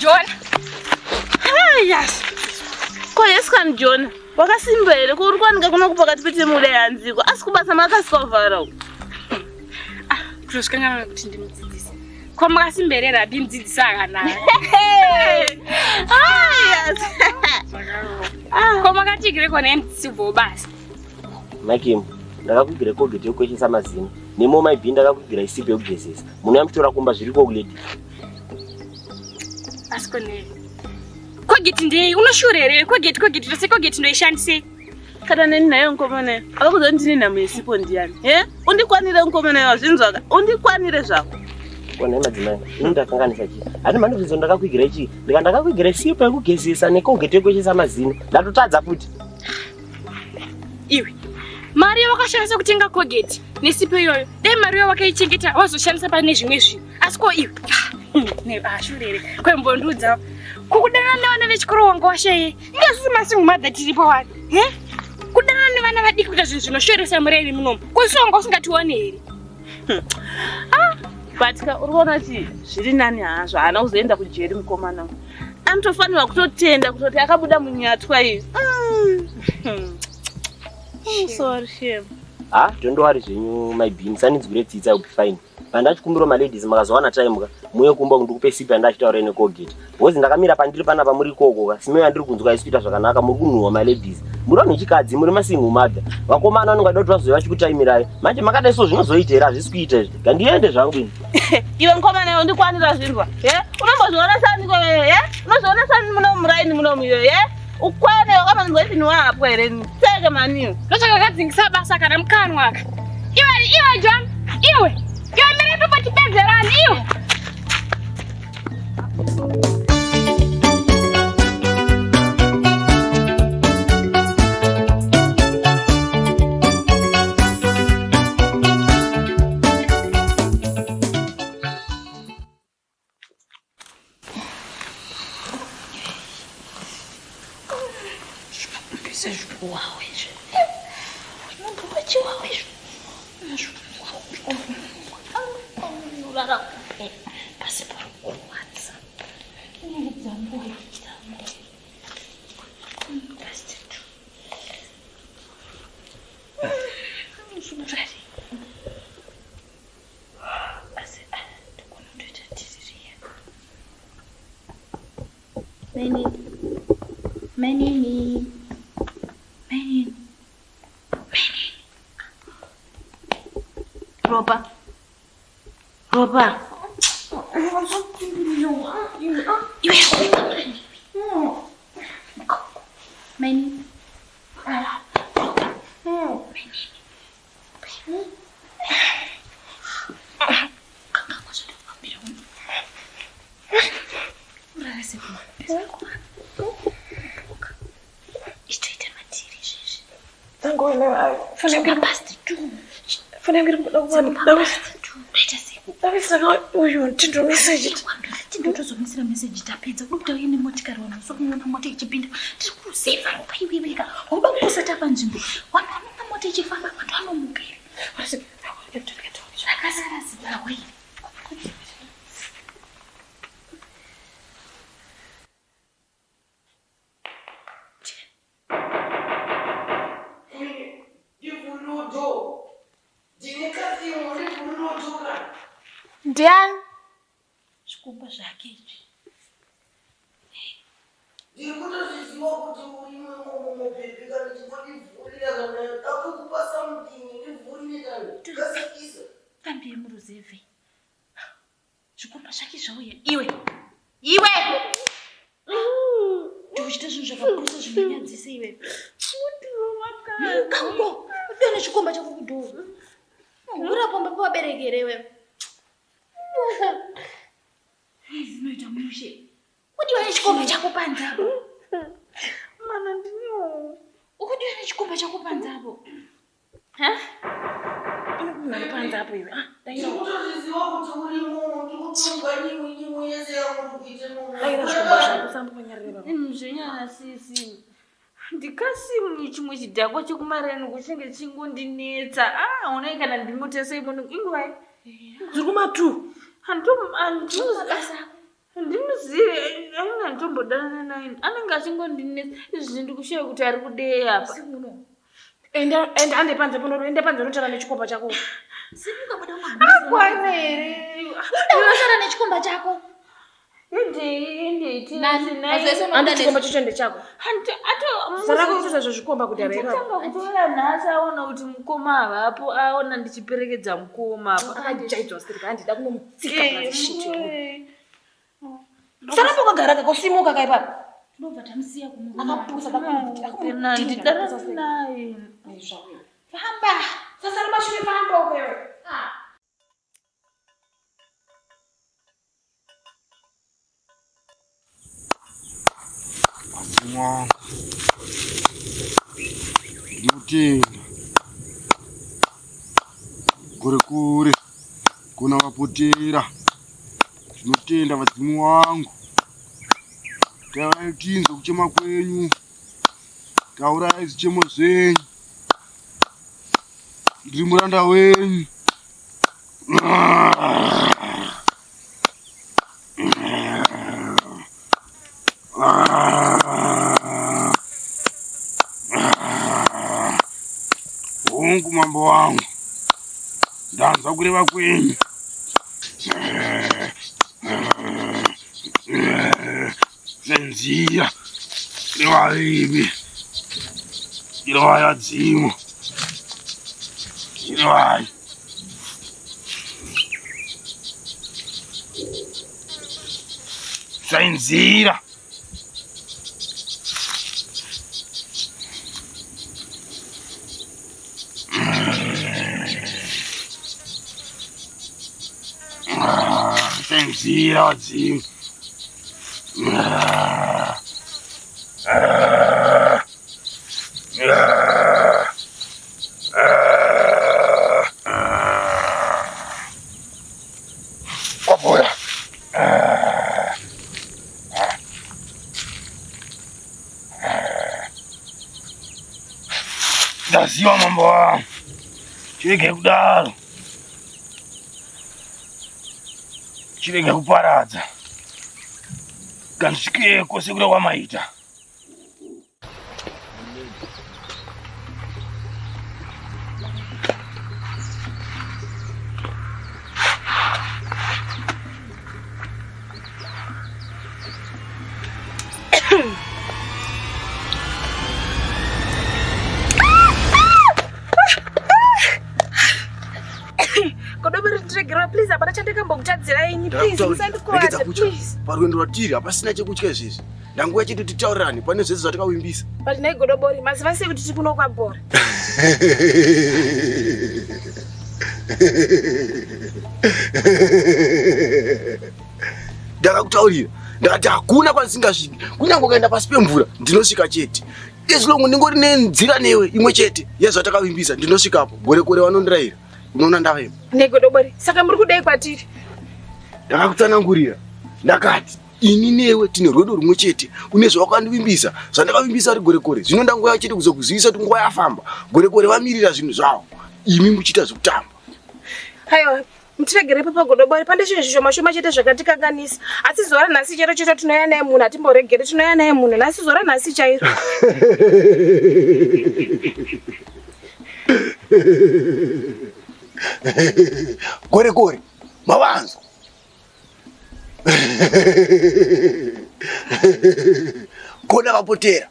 John. Yes. Ko yes kan John. Wakasimba here ko uri kwanika kuno kupakati petemuda yanziko asi kubasa makasika uko. Ah, kutosvikanganwa kuti ndimudzidzisi. Ko makasimba here rabi mudzidzisi akanaka. Ah, yes. Ah. Ko makatigire kona mudzidzisi ubvo basa. Makim, ndakakugira Colgate yekukweshesa mazino. Nemo maybe ndakakugira isipo yekugezesa. Munouya muchitora kumba zviriko kulady. Asi kone. Colgate ndei unoshura here? Colgate Colgate tose Colgate ndoishandisei? Kana neni nayo mukomana akakuudza kuti ndine nhamo yesipo ndiyani? He? Undikwanire mukomana wazvinzwaka. Undikwanire zvako. Kona madzimai, ini ndakanganisa chii? Handi mandibvunza ndakakuigira chii? Ndika ndakakuigira sipo yekugezesa neColgate yekukweshesa mazino. Ndatotadza futi. Iwe. Mari yawakashandisa kutenga Colgate nesipo iyoyo. Dai mari iyoyo wakaichengeta wazoshandisa pane zvimwe zvinhu. Asi ko iwe. Ne ashurere. Kwembondiudza. Kukudanana nevana vechikoro wanga washeye. Inga isusu masingle mother tiripo wani. He? Kudanana nevana vadiki kuita zvinhu zvinoshoresa mureni munomu. Ko isu wanga usingatione here? Ah, but ka uri kuona kuti zviri nani hazvo haana kuzoenda kujeri mukomana uyu. Anotofanirwa kutotenda kutoti akabuda munyatwa iyi. Mm. Sorry shame. Ah, don't worry zvenyu my bean. Sandinzwire tsitsi, I will be fine. Pandachikumbira maladies makazowana time ka muye kumba ndikupe sipo yandachitaura ine Colgate. Because ndakamira pandiri panapa muri ikoko ka simeo yandiri kunzwa haisi kuita zvakanaka muri kunhuhwa maladies. Muri vanhu vechikadzi muri masingle mother. Vakomana vanonga vachida kuti vazouya vachikutaimirai. Manje makadai so zvinozoita here hazvisi kuita izvi. Ngandiende zvangu ini. Iwe mukomana iwe undikwanira zvinzwa. He? Unombozviona sani ko he? Unozviona sani muno muraini muno iwe he? Ukwane wakamanzwa kuti niwahapwa here? Seke mani iwe. Ndochakakadzingisa basa kana mukanwa aka. Iwe iwe John, iwe. Iwe mira ipapo tipedzerane iwe. Mainini. Mainini. Mainini. Mainini. Ropa. Ropa. Iwe Mainini. Ropa. Mainini. Tindotozomisira meseji tapedza kuda kuti auye nemotikari vanhu vasokuona mota ichipinda tiri kuruzevha ropa iwewe ka wauda kuposa tapa nzvimbo vanhu vanoona mota ichifamba vanhu vanomuka here rakasara zibahwe Ndiani? Zvikomba zvake izvi. Ndiri kutozviziva kuti urimo imomo mubhebhi kana chingondivhurira kana dakukupa something ndivhurire kana kasikisa. Fambi yemuruzevhe. Zvikomba zvake zvauya. Iwe. Iwe. Ndikuchita zvinhu zvakapusa zvinonyadzisa iwe. Muka uko. Udiwa nechikomba chako kudhoo. Ura pamba pavabereki here iwe? Zvinoita mushe. Udiwa nechikomba chako panze apo. Mwana ndiniwo. Ukudiwa nechikomba chako panze apo. Ha? Unopinda panze apo iwe. Ah, daira. Ndikutozviziva kuti urimo, ndikutonga nyimwe nyimwe yese yauri kuita imomo. Daira zvikomba zvako sambo panyarire baba. Zvenyana sisi. Ndikasimu chimwe chidhakwa chekumareni kuchinge chingondinetsa. Ah, onai kana ndimutese imono inguvai. Dziri kuma 2. Handu Ndimuzive, anenge anditombodanana naye. Anenge achingondinetsa. Izvi ndikushaya kuti ari kudei apa. Enda enda ande panze pano, enda panze unotaura nechikomba chako. Simuka buda umagumbeze. Akwana here? Unotaura nechikomba chako. Ende ende Nani? tinaye. Andi chikomba chacho ndechako. Hanti ato Sara kuita zvezvikomba kudhara ipapo. Ndichatanga kutora nhasi aona kuti mukoma havapo aona ndichiperekedza mukoma apa. Akajaidzwa sirika handida kunomutsika Eh, shit. eh. Sara pakagara kakosimuka ka ipapo. Tinobva tamusiya kumurume. Akapusa Pena ndidana naye. Famba. Sasa mashure famba uko iwe. Mwangu ndinotenda gore kure kuna vapotera ndinotenda vadzimu wangu taurai tinzwe kuchema kwenyu taurai zvichemo zvenyu ndiri muranda wenyu. Hongu mambo wangu, ndanzwa kureva kwenyu. Senzira revavivi irovai vadzimu irovai. Sainzira. Sainzira vadzimu. Kwapora. Ndaziva mambo wangu, chirege kudaro, chirege kuparadza, kandisvikeko sekuda kwamaita. Godobori ndiregerwa please hapana chandakambokutadzirai ini please musandikuvadze please. Parwendo rwatiri hapasina chekutya izvezvi. Ndanguva chete titaurirane pane zvese zvatakavimbisa. But nhai Godobori maziva sei kuti tiri kuno kwabhora? Ndakakutaurira ndakati hakuna kwandisingasviki, kunyange ukaenda pasi pemvura ndinosvika chete. As long ndingori nenzira newe imwe chete yezvatakavimbisa ndinosvikapo. Gore gore vanondirayira, unoona ndavemo. Nhai Godobori saka muri kudei kwatiri? Ndakakutsanangurira ndakati ini newe tine rwedo rumwe chete, une zvawakandivimbisa zvandakavimbisa ari gore gore. Zvino ndanguva chete kuzokuzivisa kuti nguva yafamba, gore gore vamirira zvinhu zvavo, imi muchiita zvekutamba. Aiwa mutiregere papa Godobori pane zvinhu zvishoma shoma chete zvakatikanganisa asi zuva ranhasi chero chete tinouya naye munhu hatimboregeri tinouya naye munhu nhasi zuva ranhasi chairo. Gore gore mavanzwa. Kona vapotera.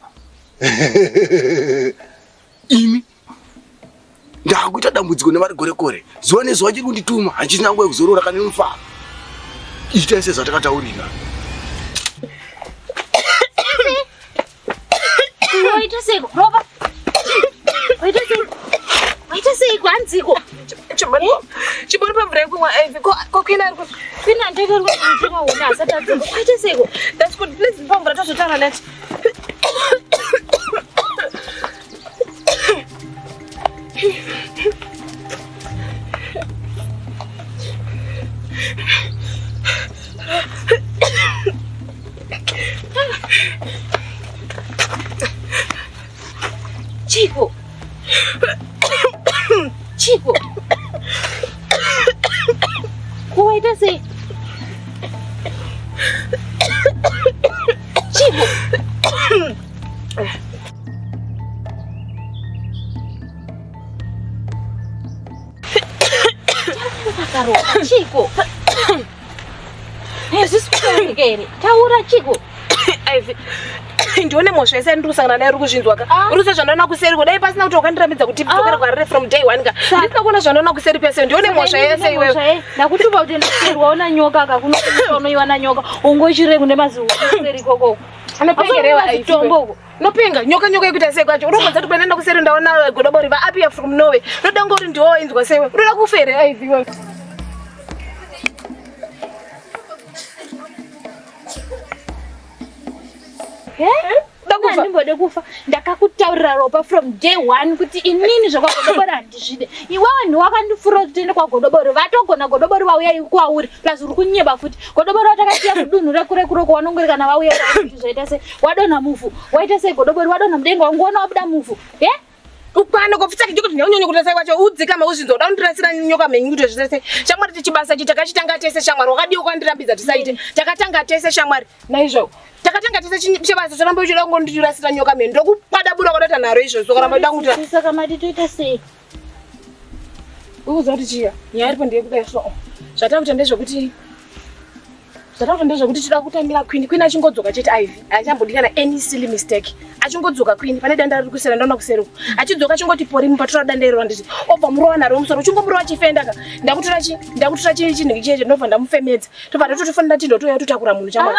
Imi ndakuita dambudziko nevari gore gore zuva nezuva chiri kundituma handisina nguva yekuzorora kana nemufaro. Itai sezvatakataurira. Waita seiko? Ropa. Waita seiko? Waita seiko hanziko? Chibori pamvura yekumwa Ivy ko Queen ari kupi? Queen anditi ari kutenga huni asati adzoka. Waita seiko? That's good. Please pamvura tozotaura next. Chiko. Chiko. Ko waita sei? Chiko. Taura chiko. Hazvisi kuoneka here? Taura chiko. Ivy, ndione mhosva yese yandiri kusangana nayo uri kuzvinzwa ka Ah. uri kuse zvandaona kuseri ko dai pasina kuti wakandirambidza kuti tidzokere kuharare from day one ka ndisina kuona zvandaona kuseri pese ndione mhosva yese iwewe Ndakutuma kuti enda waona nyoka ka kuno unoiwana nyoka ungochire kune maziuseri ikoko. unopengerewa Mazitombo uko. unopenga nyoka nyoka yekuita sei kwacho uri kubvunza kuti pandaenda kuseri ndaona godobori vaapia from norway unoda ngori ndiwo wainzwa sewe unoda kufa here Ivy iwewe Uda kufa? Handimbode kufa. Ndakakutaurira ropa from day one kuti inini zvekwagodobori handizvide. Iwewe ndiwe wakandifurira kuti tiende kwagodobori. Vatogona godobori vauya kwauri. Plus uri kunyeba futi. Godobori watakasiya kudunhu rekure kure kwavanongori kana vauya kuti zvaita sei. Wadonha muvhu. Waita sei godobori wadonha mudenga wanguona wabuda muvhu. He? ukwana kopfutsa kijoko tinonyanya kuita sei kwacho udzikama uzvinzwa uda kundirasira nyoka mhenyu kuti zviita sei shamwari tichibasa chi takachitanga tese shamwari wakadiwa kwandirambidza tisaite takatanga tese shamwari naizvo takatanga tese chibasa choramba uchida kungondirasira nyoka mhenyu ndokukwadabura kwadaita nharo izvozvo ukaramba uda kuti Saka mati toita sei? ukuziva kuti chiya nyaya iripo ndeyekudai so zvatakuita ndezvekuti zvatakuita ndezvekuti tida kutamira queen queen achingodzoka chete Ivy achambodikana any silly mistake achingodzoka queen pane danda riri kusera ndaona kuseri uko achidzoka achingoti pori mupatora danda iro handiti obva murova naro musoro uchingomurova chifenda ka ndakutora chi ndakutora chi chinhu cheche ndobva ndamufemedza tobva ndatotofanira ti ndotoya totakura munhu chamwa.